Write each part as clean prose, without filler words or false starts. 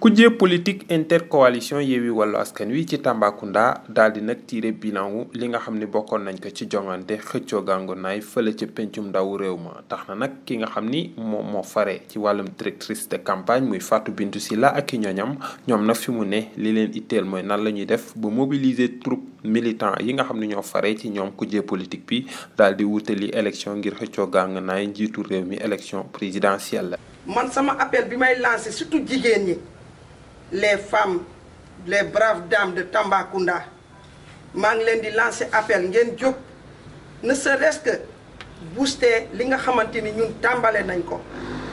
kujje politique intercoalition Yewwi Wallu Askan Wi ci Tambacounda daal di nag tiré bilan wu li nga xam ne bokkoon nañ ko ci jongante xëccoo gàngunaay fële ca pencum ndaw réew ma tax na nag ki nga xam ni moom moo fare ci wàllum directrice de campagne muy Fatou Bintou Sylla ak i ñoñam ñoom nag fi mu ne li leen itteel mooy nan la ñuy def ba mobiliser troupe militant yi nga xam ne ñoo fare ci ñoom kujje politique bi daal di wutali élection ngir xëccoo gàngunaay njiitu réew mi élection présidentielle. man sama appel bi may lancé surtout jigéen ñi. Les femmes, les braves dames de Tambacounda maa ngi leen di lancer appel ngeen jóg ne serait-ce que booster li nga xamante ni ñun tàmbale nañ ko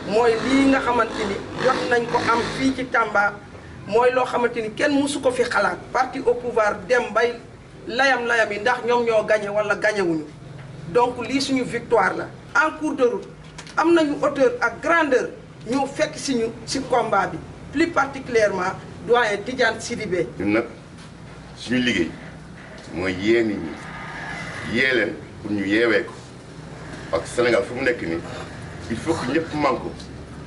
mooy lii nga xamante ni jot nañ ko am fii ci Tamba mooy loo xamante ni kenn mësu ko fi xalaat parti au pouvoir dem bay layam-layam yi ndax ñoom ñoo gagné wala gagné-wuñu donc lii suñu victoire la. En cours de route am nañu hauteur ak grandeur ñu fekk si ñu si combat bi. plus particulièrement doyen Tidiane Sidibé. ñun nag suñu liggéey mooy yee nit ñi yee leen pour ñu yeewee ko parce que Sénégal fu mu nekk nii il faut que ñëpp manko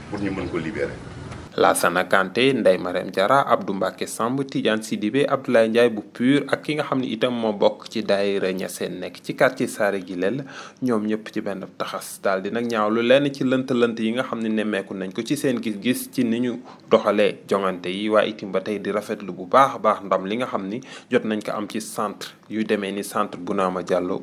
pour ñu mën ko libérer. Lassana Kanté Ndeye Marème Diarra Abdou Mbacké Samb Tidiane Sidibé Abdoulaye Ndiaye bu PUR ak ki nga xam ne itam moo bokk ci daayira Niassène nekk ci quartier Saare Gilel ñoom ñëpp ci benn taxas daal di nag ñaawlu lenn ci lënt-lënt yi nga xam ne nemmeeku nañ ko ci seen gis-gis ci ni ñu doxalee jongante yi waaye itam ba tey di rafetlu bu baax a baax ndam li nga xam ni jot nañ ko am ci centre yu demee ni centre Bounama Diallo